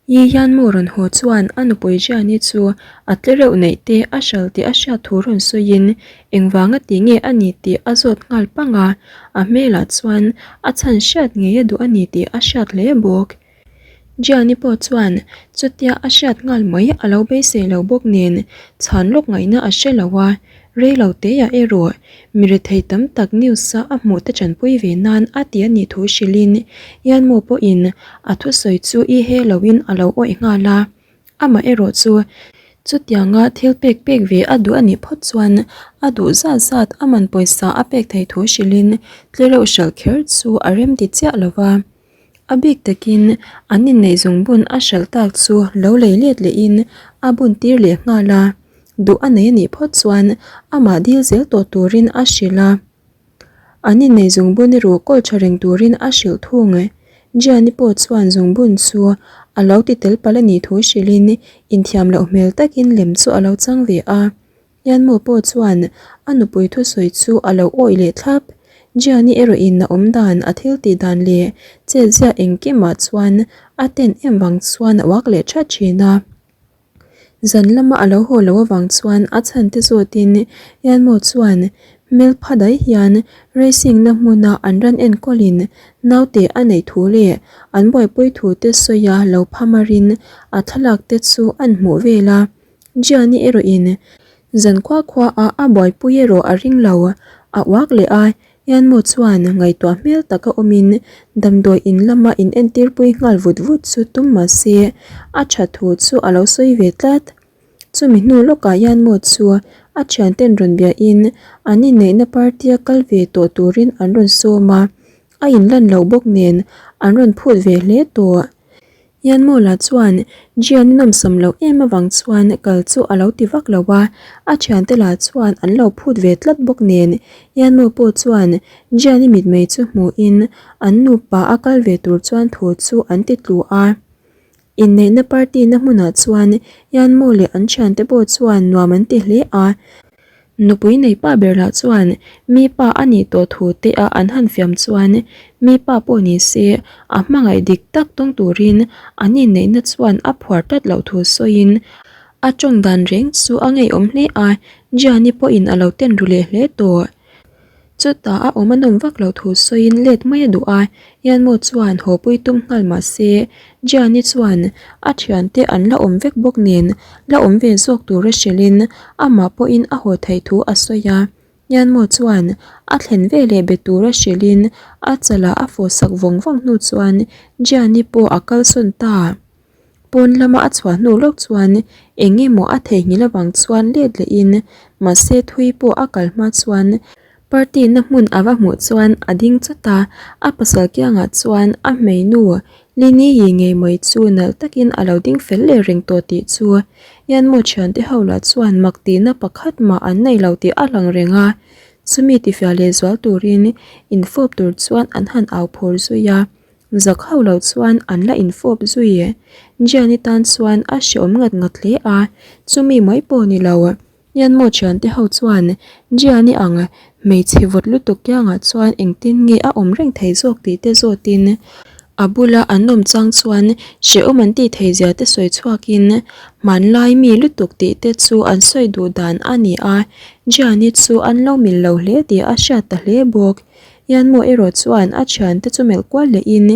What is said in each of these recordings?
Yi hian mu rawn haw chuan a nupui Jiani chu a tle reuh neih te a hral tih a hriat thu rawn sawiin engvanga ti nge a ni tih a zawt nghal pang a, a hmelah chuan a chhan hriat ngei a duh a ni tih a hriat hle bawk. Jiani pawh chuan chutia a hriat nghal mai a lo beisei lo bawk nen chhan lawk ngaihna a hre lo a, rei lo teiah erawh mi rethei tam tak news a a hmuh te tanpui ve nan a ti a nih thu hrilhin Yanmo pawhin a thusawi chu i he loin a lo awih nghal a, amah erawh chu chutianga thil pek pek ve a duh a nih phawt chuan a duh zat zat a man pawisa a pek theih thu hrilhin tlereuh hralh kher chu a remti chiah lo va. A bik takin an inneih zung bun a hralh tak chu lo lei let lehin a bun tir leh nghal a, duh a nei a nih phawt chuan amah dil zel tawh turin a hrilh a. An inneih zung bun erawh kawl tha reng turin a hrilh thung. Gianni pawh chuan zung bun chu a lo ti tel palh a nih thu hrilhin inthiam loh hmel takin lem chu a lo chang ve a. Yanmo pawh chuan a nupui thusawi chu a lo awih leh thlap. Gianni erawhin a awm dan, a thil tih dan leh chetziah engkimah chuan a ten em vang chuan a uak leh that thin a. Zan lama a lo haw loh avang chuan a chhan te zawtin Yanmo chuan hmel pha daih hian racing na hmuna an ran enkawlin naute a neih thu leh an buaipui thu te sawia lo pha marin a thlalak te chu an hmuh vel a. Gianni erawhin zan khua khua a a buaipui erawh a ring lo, a uak leh a, Yanmo chuan ngaihtuah hmel taka awmin damdawi in lama in entirpui nghal vut vut chu tum mah se a tha thu chu a lo sawi ve tlat. Chumi hnu lawkah Yanmo chu a thianten rawn biahin an inneihna party a kal ve tawh turin an rawn sawm a, a inlan lo bawk nen an rawn phut ve hle tawh. Yanmawla chuan Jian nawmsam loh em avang chuan kal chu a lo ti vak lo a, a thiante lah chuan an lo phut ve tlat bawk nen Yanmaw pawh chuan Jian-i mitmei chu hmuhin an nupa a kal ve tur chuan thu chu an ti tlu a. Inneihna party na hmunah chuan Yanmaw leh an thiante pawh chuan nuam an ti hle a. Nupui nei pa ber lah chuan mi pa a nih tawh thu te a an han fiam chuan mi pa pawh ni se a hmangaih dik tak tawng turin an inneihna chuan a phuar tlat loh thu sawiin a tawng dan reng chu a ngeiawm hle a, Gianni pawhin a lo ten ru leh hle tawh. Chutah a awm a nawm vak loh thu sawiin let mai a duh a, Yanmo chuan haw pui tum nghal mah se, Gianni chuan a thiante an la awm vek bawk nen la awm ve zawk tura hrilhin amah pawhin a haw theih thu a sawi a. Yanmo chuan a thlen ve leh be tura hrilhin a chalah a fawhsak vawng vawng hnu chuan Gianni pawh a kalsawn ta. Pawn lama a chhuah hnu lawk chuan eng emaw a theihnghilh avang chuan let lehin mahse thui pawh a kal hma chuan party na hmun a va hmuh chuan a ding chawt a, a pasal kiangah chuan a hmeinu Lini yi ngei mai chu nalh takin a lo ding fel leh reng tawh tih chu Yanmo thiante ho lah chuan mak tihna pakhat mah an nei lo tih a lang reng a, chumi tifiah leh zual turin infawp tur chuan an han au phur zui a. Zak hauh loh chuan an la infawp zui e. Gianni tan chuan a hreawm ngat ngat hle a, chumi mai pawh ni lo. Yanmo thiante ho chuan Gianni ang hmeichhe vawt lutuk kiangah chuan engtin nge a awm reng thei zawk tih te zawtin a bula an awm chang chuan hrehawm an tih thei zia te sawi chhuakin hmanlai mi lutuk tih te chu an sawi duh dan a ni a, Gianni chu an lo mil lo hle tih a hriat ta hle bawk. Yanmo erawh chuan a thiante chu melh kual lehin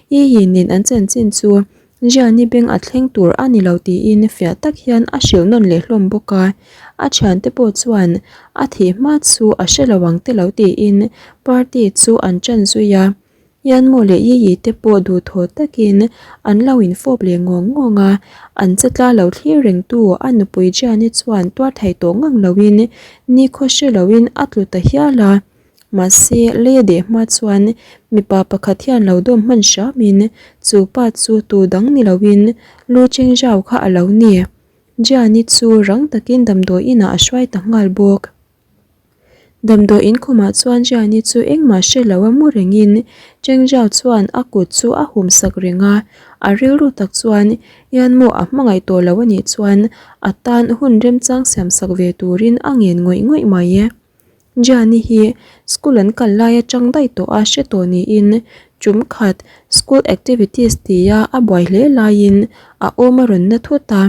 I Yi nen an chanchin chu Jiani beng a thleng tur a ni lo tiin fiah tak hian a hrilh nawn leh hlawm bawk a. A thiante pawh chuan a thih hma chu a hre lo ang te lo tiin party chu an ṭan zui a. Yanmo leh Yi Yi te pawh duhthawh takin an lo infawp leh ngawng ngawng a, an chetla lo thlir rengtu a nupui Jiani chuan tuar thei tawh ngang loin nikhaw hre loin a tlu ta hial a. Mahse, lei a deh hma chuan mipa pakhat hian lo dawm hman hramin chu pa chu tu dang ni loin Lu Chengzhao kha a lo ni. Jiani chu rang takin damdawi inah a hruai ta nghal bawk. Damdawi in khumah chuan Jiani chu engmah hre lo a mu rengin Chengzhao chuan a kut chu a hum sak reng a, a rilru tak chuan Yanmo a hmangaih tawh lo a nih chuan a tan hun remchang siam sak ve turin a ngen ngawih ngawih mai. Gianni hi school an kal lai atang daih tawh a hre tawh niin Tum khat school activities tia a buai hle laiin a awm a rawn na thut a.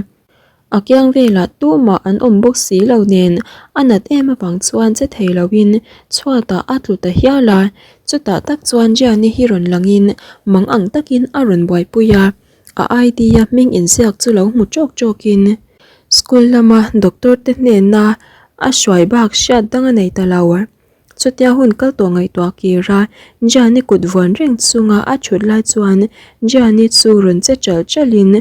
A kiang velah tumah an awm bawk si lo nen a nat em avang chuan che thei loin chhuatah a tlu ta hial a. Chutah tak chuan Gianni hi rawn langin mang ang takin a rawn buaipui a, a ID a hming inziak chu lo hmu ṭawk ṭawkin school lama doctor te hnena a hruai bak hriat dang a nei ta lo. Chutia hun kal tawh ngaihtuah kir a, Gianni kut vuan reng chunga a thut lai chuan Gianni chu rawn che chalh chalhin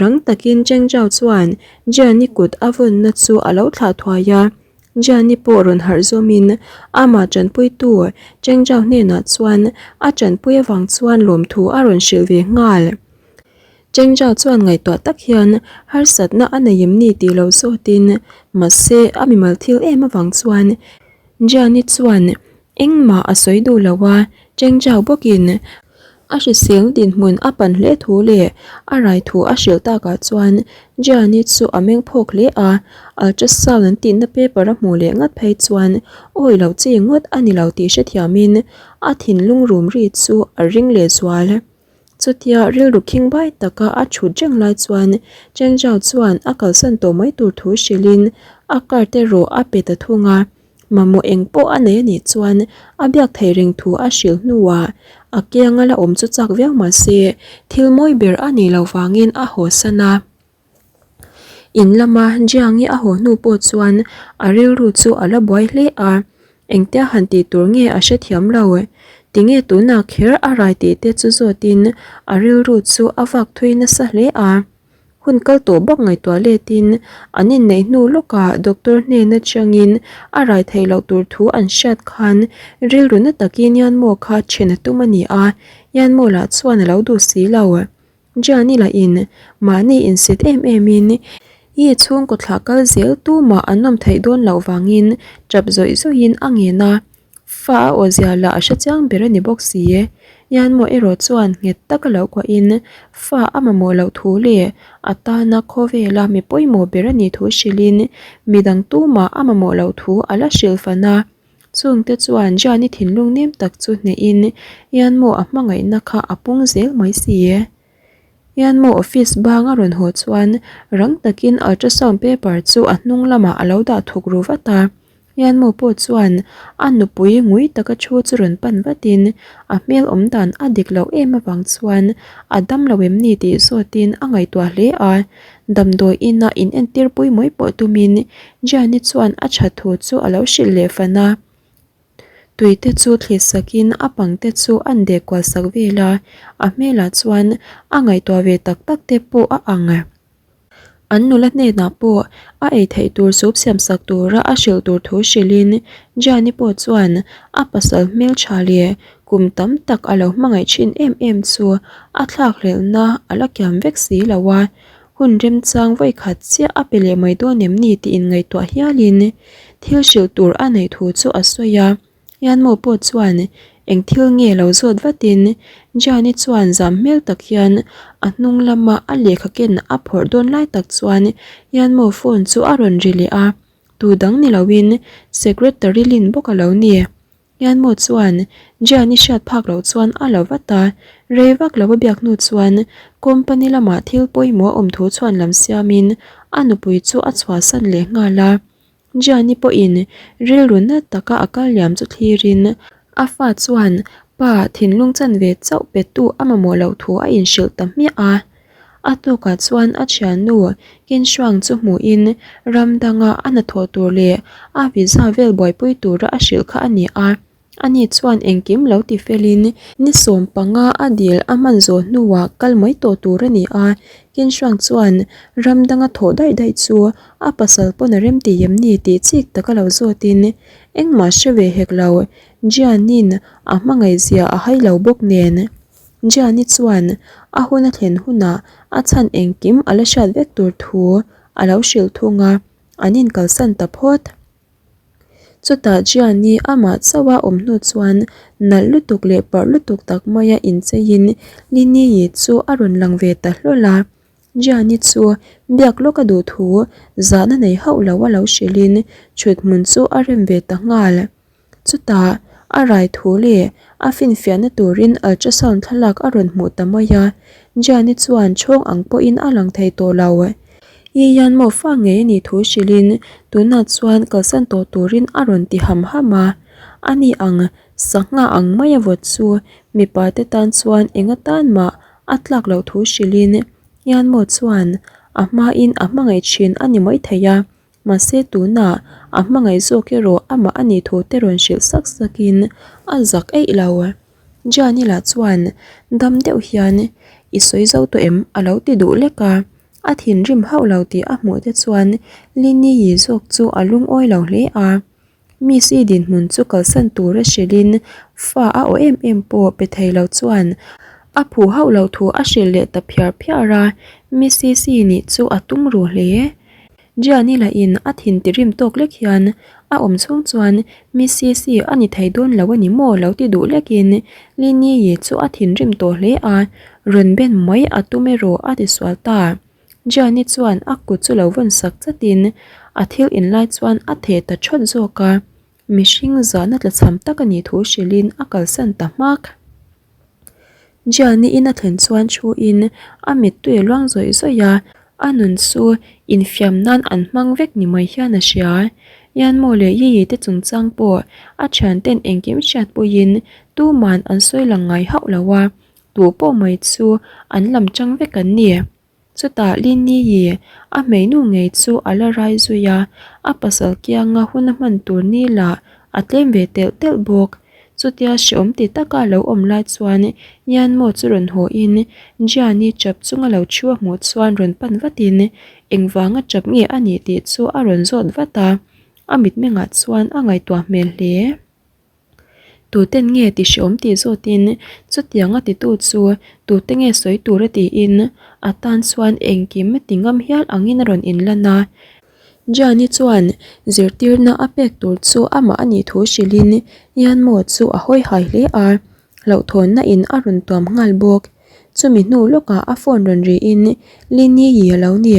rang takin Cheng Zhao chuan Gianni kut a vawnna chu a lo thlah thuai a. Gianni pawh rawn harh zawmin amah tanpuitu Cheng Zhao hnenah chuan a tanpui avang chuan lawmthu a rawn hrilh ve nghal. Cheng Zhao chuan ngaihtuah tak hian harsatna a nei em ni tih lo zawtin mahse a mimal thil em avang chuan Gianni chuan engmah a sawi duh lo a, Cheng Zhao bawkin a hrisel dinhmun a pan hle thu leh a rai thu a hrilh takah chuan Gianni chu a meng phawk hle a, ultrasound an tihna paper a hmuh leh ngat phei chuan awi lo chi ngawt a ni lo tih hrethiamin a thinlung rum ri chu a ring lehzual. Chutia rilru khingbai taka a thut reng lai chuan Cheng Zhao chuan a kalsan tawh mai tur thu hrilhin a card erawh a pe ta thung a, mamawh eng pawh a nei a nih chuan a biak theih reng thu a hrilh hnuah a kianga la awm chu chak viau mah se thil mawi ber a nih loh vangin a hawsan a. In lama Jiangi a haw hnu pawh chuan a rilru chu a la buai hle a, engtia han tih tur nge a hrethiam lo. Tinge tunah kher a rai tih te chu zawtin a rilru chu a vak thui nasa hle a. Hun kal tawh bawk ngaihtuah letin an inneih hnu lawkah doctor hnen atangin a rai theih loh tur thu an hriat khan rilru na takin Yanmo kha then a tum a ni a, Yanmo lah chuan a lo duh si lo. Gianni lahin mahni insit em emin i chhungkaw thlah kal zel tumah an awm theih dawn loh vangin tap zawih zawihin a ngen a, fa a awzia lah a hre chiang ber a ni bawk si. Yanmaw erawh chuan nghet taka lo kuahin fa a mamawh loh thu leh a tana khawvela mi pawimawh ber a nih thu hrilhin midang tumah a mamawh loh thu a la hrilh fan a. Chungte chuan Jani thinlung nem tak chu hnehin Yanmo a hmangaihna kha a pung zel mai si. Yanmo office bang a rawn haw chuan rang takin ultrasound paper chu a hnung lamah a lo dah thuk ru vat a. Yanmo pawh chuan a nupui ngui taka thu chu rawn pan vatin a hmel awm dan a dik loh em avang chuan a dam lo em ni tih zawtin a ngaihtuah hle a. Damdawi ina in entir pui mai pawh tumin Gianni chuan a that thu chu a lo hrilh leh fan a. Tui te chu thli sakin a pang te chu an deh kual sak vel a, a hmelah chuan a ngaihtuah ve tak tak te pawh a ang. An nula hnenah pawh a ei theih tur soup siam sak tura a hrilh tur thu hrilhin Gianni pawh chuan a pasal hmeltha leh kum tam tak a lo hmangaih thin em em chu a thlakhlelhna a la kiam vek si lo a, hun remchang vawikhat chiah a pe leh mai dawn em ni tih inngaihtuah hialin thil hrilh tur a neih thu chu a sawi a. Yanmo pawh chuan eng thil nge lo zawt vatin Jani chuan zam hmel tak hian a hnung lama a lehkha ken a phawrh dawn lai tak chuan Yanmo phone chu a rawn ri leh a, tu dang ni loin secretary Lin bawk a lo ni. Yanmo chuan Jian-i hriat phak loh chuan a la vat a, rei vak lo a biak hnu chuan company lamah thil pawimawh a awm thu chhuan lam siamin a nupui chu a chhuahsan leh nghal a. Jian-i pawhin rilru na taka a kal liam chu thlirin a fa chuan pa thinlung chanve chauh petu a mamawh loh thu a inhrilh ta hmiah a. A tukah chuan a thiannu Kinshuang chu hmuhin ram danga a hnathawh tur leh a visa vel buaipui tura a hrilh kha a ni a. Ani chuan engkim lo ti felin ni 15 a dil a hman zawh hnuah kal mai tawh tur a ni a. Kinshuang chuan ram danga thawh daih daih chu a pasal pawn a remti em ni tih chik taka lo zawtin engmah hre ve hek lo. Jianin a hmangaihzia a hai lo bawk nen. Gianni chuan a hun a thlen hunah a chhan engkim a la hriat vek tur thu a lo hrilh thung a, an inkalsan ta phawt. Chutah Gianni amah chauh a awm hnu chuan nalh lutuk leh parh lutuk tak maia incheiin Lini-i chu a rawn lang ve ta hlawl a. Gianni chu biak lawk a duh thu zahna nei hauh lo a lo hrilhin thuthmun chu a rem ve ta nghal. Chutah A rai thu leh a finfiahna turin ultrasound thlalak a rawn hmuh ta mai a, Gianni chuan chhawng ang pawhin a lang thei tawh lo. I hian maw fa ngei a nih thu hrilhin tunah chuan kalsan tawh turin a rawn ti ham ham a, ani ang sangha ang maia vawt chu mipa te tan chuan eng atan mah a tlak loh thu hrilhin Yanmo chuan a hmain a hmangaih thin a ni mai thei a, mahse tunah a hmangaih zawk erawh amah a nih thu te rawn hrilh sak sakin a zak eih lo. Gianni lah chuan dam deuh hian I sawi zo tawh em? a lo ti duh lek a, a thinrim hauh lo tih a hmuh te chuan Lini-i zawk chu a lungawi lo hle a. Miss i dinhmun chu kalsan tura hrilhin fa a aw em em pawh pe thei lo chuan a phu hauh loh thu a hrilh leh ta phiar phiar a, Miss i nih chu a tum ru hle. Gianni lahin a thin tirim tawk lek hian a awm chhung chuan Miss i a ni thei dawn lo a ni maw lo ti duh lekin Lini-i chu a thinrim tawh hle a, rawn ben mai a tum erawh a tisual ta. Gianni chuan a kut chu lo vawn sak chatin a thil in lai chuan a theh ta thawt zawk a, mihring zahna tlachham tak a nih thu hrilhin a kalsan ta hmak. Gianni in a thlen chuan thu in a mittui a luang zawih zawih a, a nun chu infiam nan an hmang vek ni mai hian a hria. Yanmo leh Yiyi te chungchang pawh a thianten engkim hriatpuiin tuman an sawi lang ngai hauh lo a, Tu pawh mai chu an lam chang vek an ni. Chutah Lini-i a hmeinu ngei chu a la rai zui a, a pasal kianga hun a hman tur ni lah a tlem ve telh telh bawk. Chutia hreawm ti taka a lo awm lai chuan Yanmo chu rawn hawiin Jiani chap chunga lo thu a hmuh chuan rawn pan vatin engvanga chap nge a nih tih chu a rawn zawt vat a, a mitmengah chuan a ngaihtuah hmel hle. Tuten nge ti hreawm tih zawtin chutianga titu chu tute nge sawi tura tiin a tan chuan engkim ti ngam hial angin a rawn inlan a. Gianni chuan zirtirna a pek tur chu amah a nih thu hrilhin Yanmo chu a hawi hai hle a, hlauhthawnna in a rawn tuam nghal bawk. Chumi hnu lawkah a phone rawn rihin Lini yi a lo ni.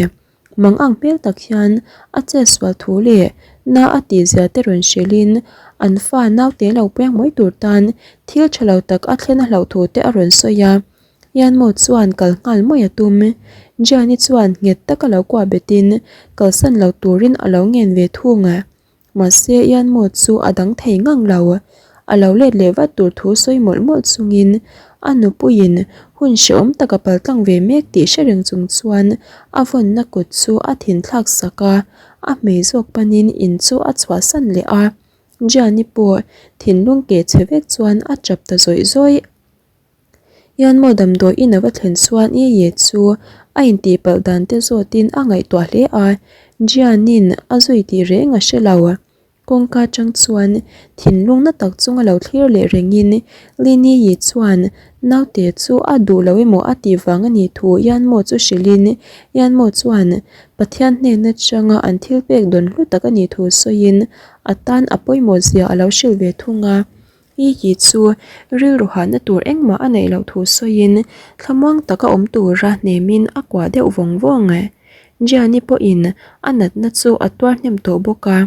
Mang ang hmel tak hian a chetsual thu leh na a tih zia te rawn hrilhin an fa naute lo piang mai tur tan thil tha lo tak a thlen a hlauh thu te a rawn sawi a. Yanmo chuan kal nghal mai a tum. Gianni chuan nghet taka lo kuah betin kalsan lo turin a lo ngen ve thung a. Mahse, Yanmo chu a dang thei ngang lo. A lo let leh vat tur thu sawi mawlh mawlh chungin a nupuiin hun hrehawm tak a paltlang ve mek tih hre reng chung chuan a vawnna kut chu a thinthlak sak a, a hmei zawk panin in chu a chhuahsan leh a. Gianni pawh thinlung keh chhe vek chuan a tap ta zawih zawih. Yanmo damdawi in a va thlen chuan Ye Ye chu a intihpalh dan te zawtin a ngaihtuah hle a, Jianin a zui tih reng a hre lo. Kawngka atang chuan thinlung na tak chunga lo thlir leh rengin Lini Yi chuan naute chu a duh lo emaw a tih vang a nih thu Yanmo chu hrilhin Yanmo chuan Pathian hnen atanga an thil pek dawn hlu tak a nih thu sawiin a tan a pawimawh zia a lo hrilh ve thung a. Hi hi chu rilru hahna tur engmah a neih loh thu sawiin thlamuang taka awm tura hnemin a kuah deuh vawng vawng. Gianni pawhin a natna chu a tuar hnem tawh bawk a,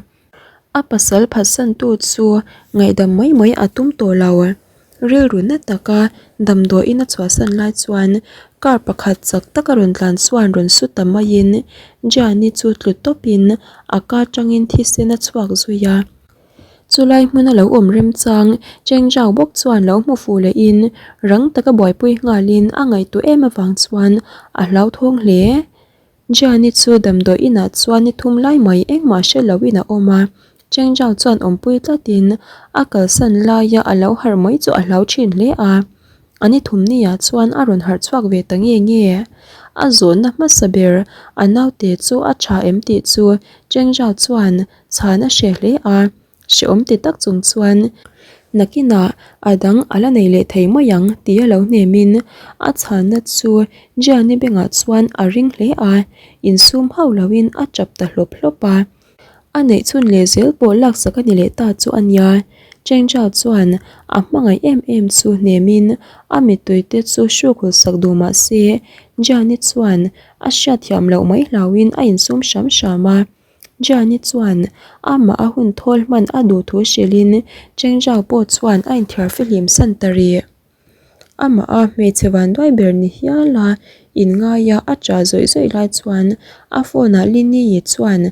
a pasal phatsantu chu ngaihdam mai mai a tum tawh lo. Rilru na taka damdawiin a chhuahsan lai chuan car pakhat chak taka rawn tlan chuan rawn su ta maiin Gianni chu tlu tawpin a ka atangin thisen a chhuak zui a. Chulai hmuna lo awm remchang Cheng Zhao bawk chuan lo hmu fuh lehin rang taka buaipui nghalin a ngaihtuah em avang chuan a hlauthawng hle. Jiani chu damdawi inah chuan ni thum lai mai engmah hre loin a awm a, Cheng Zhao chuan awmpui tlatin a kalsan laia a lo harh mai chu a hlau thin hle a. A ni thum niah chuan a rawn harh chhuak ve ta nge nge. A zawhna hmasa ber a naute chu a tha em tih chu Cheng Zhao chuan chhan a hre hle a, hrehawm ti tak chung chuan nakinah a dang a la nei leh thei mai ang tia lo hnemin a chhanna chu Gianni bengah chuan a ring hle a, insum hauh loin a tap ta hlawp hlawp a. A neih chhun leh zel pawh laksak a ni leh ta chu a nia. Cheng Zhao chuan a hmangaih em em chu hnemin a mittui te chu hruk hul sak duh mah se Gianni chuan a hriatthiam loh mai hlauhin a insum hram hram a. Gianni chuan amah a hun thawl hman a duh thu hrilhin Cheng Zhao pawh chuan a inthiar fihlim san ta rih. Amah a hmeichhe vanduai ber ni hial a inngaia a ṭah zawih zawih lai chuan a phone ah Lini-i chuan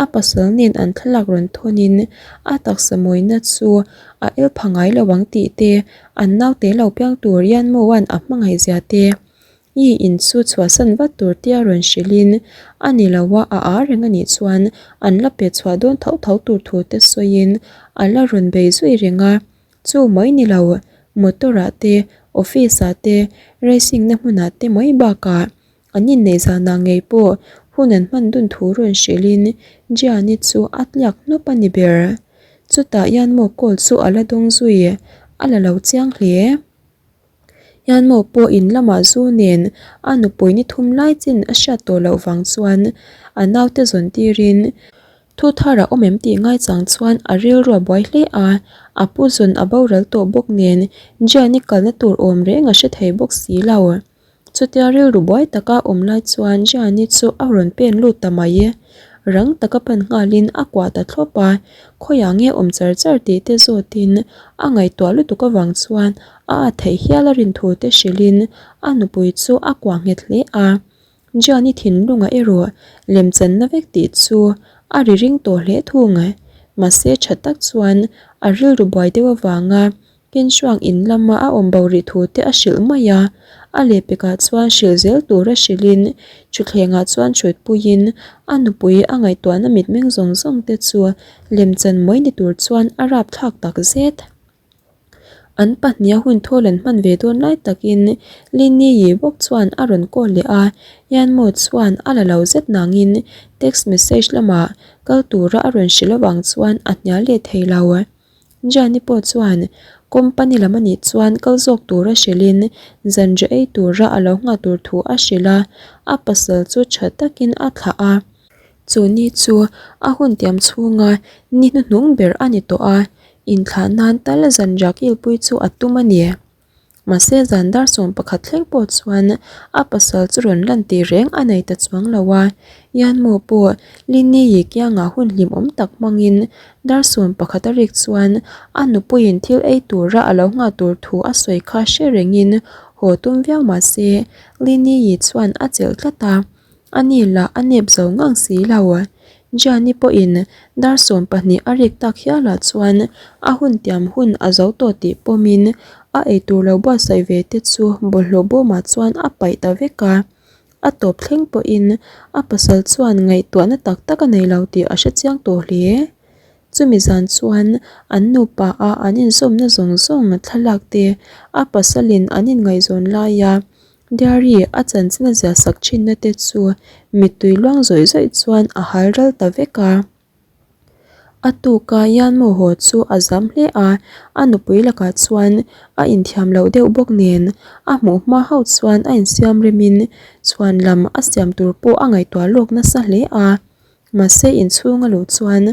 a pasal nen an thlalak rawn thawnin a taksa mawina chu a el pha ngai lo ang tih te, an naute lo piang tur Yanmo-a'n a hmangaih zia te, i in chu chhuahsan vat tur tia rawn hrilhin a ni lo a, a â reng a nih chuan an la pe chhuah dawn tho tho tur thu te sawiin a la rawn bei zui reng a. Chu mai ni lo, motor ah te, office ah te, racing na hmunah te mai bakah an inneih zanah ngei pawh hun an hman dun thu rawn hrilhin Gianni chu a tliak hnawp a ni ber. Chutah Yanmo call chu a la dawng zui, a la lo chiang hle. Yanmo pawh in lamah zu nen a nupui ni thum lai chin a hriat tawh loh vang chuan a naute zawn tirin Thu thar a awm em tih ngaichang chuan a rilru a buai hle a, a pu zawn a boral tawh bawk nen Gianni kalna tur awm reng a hre thei bawk si lo. Chutia rilru buai taka awm lai chuan Gianni chu a rawn pen lut ta mai. Rang taka pan nghalin a kuah ta thlawp a, khawiah nge awm char char tih te zawtin a ngaihtuah lutuk avang chuan a at theih hial a rin thu te hrilhin a nupui chu a kuah nghet hle a. Gianni thinlungah erawh lemchanna vek tih chu a ri ring tawh hle thung. Mahse tha tak chuan a rilru buai deuh avanga Kenhruang in lama a awm bo rih thu te a hrilh mai a, a lehpekah chuan hrilh zel tura hrilhin thutthlengah chuan thutpuiin a nupui a ngaihtuahna mitmeng zawng zawng te chu lemchan mai ni tur chuan a rapthlak tak zet. An pahniha hun thawl an hman ve dawn lai takin Lini-i bawk chuan a rawn call leh a, Yanmo chuan a la lo zet nangin text message lamah kal tura a rawn hrilh avang chuan a hnial leh thei lo. Jani pawh chuan company lam anih chuan kal zawk tura hrilhin zanriah ei tura a lo nghah tur thu a hrilh a, a pasal chu tha takin a thlah a. Chu ni chu a hun tiam chhunga ni hnuhnung ber a ni tawh a, inthlah nan tal zanriah kilpui chu a tum a ni. Mahse zan dar 11 thleng pawh chuan a pasal chu rawn lan tih reng a nei ta chuang lo a, Yanmo pawh Lini-i kiangah hun hlimawm tak hmangin dar 11 a rik chuan a nupuiin thil ei tura a lo nghah tur thu a sawi kha hre rengin haw tum viau mahse Lini-i chuan a chelh tlat a. A ni lah a nep zo ngang si lo. Gianni pawhin dar 12 a rik tak hialah chuan a hun tiam hun a zo tawh tih pawmin a eitur lo buatsaih ve te chu bawlhhlawh bawmah chuan a paih ta vek a. A tawp thleng pawhin a pasal chuan ngaihtuahna tak tak a nei lo tih a hrechiang tawh hle. Chumi zan chuan an nupa a an inzawmna zawng zawng thlalak te a pasalin an inngaihzawn laia Diary a chanchin a ziah sak thinna te chu mittui luang zawih zawih chuan a hal ral ta vek a. A tuka Yanmo haw chu a zam hle a, a nupui lakah chuan a inthiam loh deuh bawk nen a hmuh hma ho chuan a insiam remin chhuan lam a siam tur pawh a ngaihtuah lawk nasa hle a. Mahse inchhung a luh chuan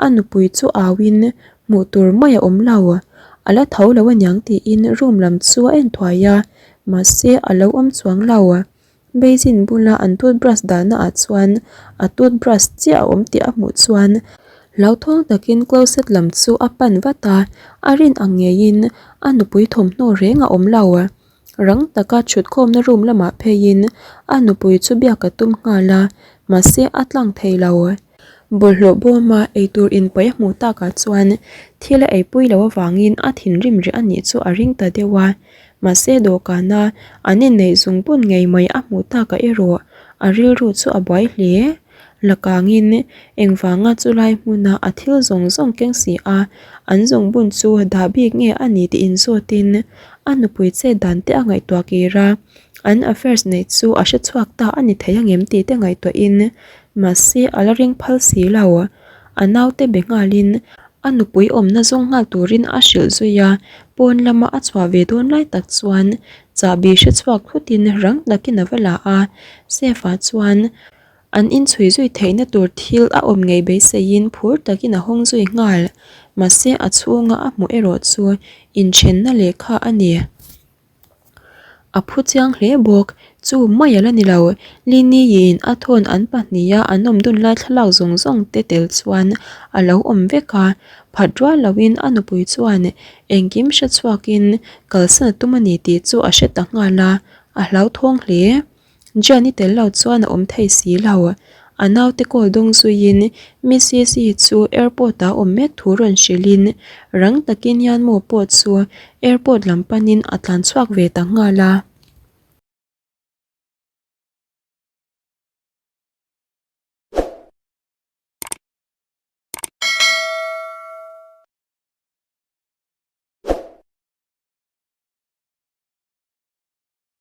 a nupui chu auin hmuh tur mai a awm lo, a la tho lo aniang tiin room lam chu a en thuai a, mahse a lo awm chuang lo. Basin bula an toothbrush dahna ah chuan a toothbrush chiah a awm tih a hmuh chuan hlauthawng takin closet lam chu a pan vat a, a rin ang ngeiin a nupui thawmhnaw reng a awm lo. Rang taka thutkhawmna room lamah pheiin a nupui chu biak a tum nghal a, mahse a tlang thei lo. Bawlhhlawh bawma eitur inpaih a hmuh takah chuan thil a eipui loh avangin a thinrim rih a nih chu a ring ta deuh a, mahse dawhkana an inneih zung bun ngei mai a hmuh takah erawh a rilru chu a buai hle. La kangin engvanga chulai hmuna a thil zawng zawng keng si a, an zungbun chu dah bik nge a ni tih inzawtin a nupui chet dan te a ngaihtuah kir a, an affairs neih chu a hre chhuak ta a ni thei angem tih te ngaihtuahin mahse a la ring phal si lo. A naute be nghalin a nupui awmna zawng nghal turin a hrilh zui a, pawn lama a chhuah ve dawn lai tak chuan chahbi hre chhuak thutin rang takin a va la a, Safe ah chuan An inchhui zui theihna tur thil a awm ngei beiseiin phur takin a hawng zui nghal. Mahse a chhunga a hmuh erawh chu inthenna lehkha a ni. A phu chiang hle bawk. Chu mai a la ni lo, Lini-in a thawn an pahniha an awm dun lai thlalak zawng zawng te tel chuan a lo awm vek a, phat rual loin a nupui chuan engkim hre chhuakin kalsan a tum a ni tih chu a hre ta nghal a, a hlauthawng hle. Jian-i tel lo chuan a awm thei si lo. A naute call dawng zuiin Mrs Yi chu airport ah awm mek thu rawn hrilhin rang takin Yanmo pawh chu airport lam panin a tlan chhuak ve ta nghal a.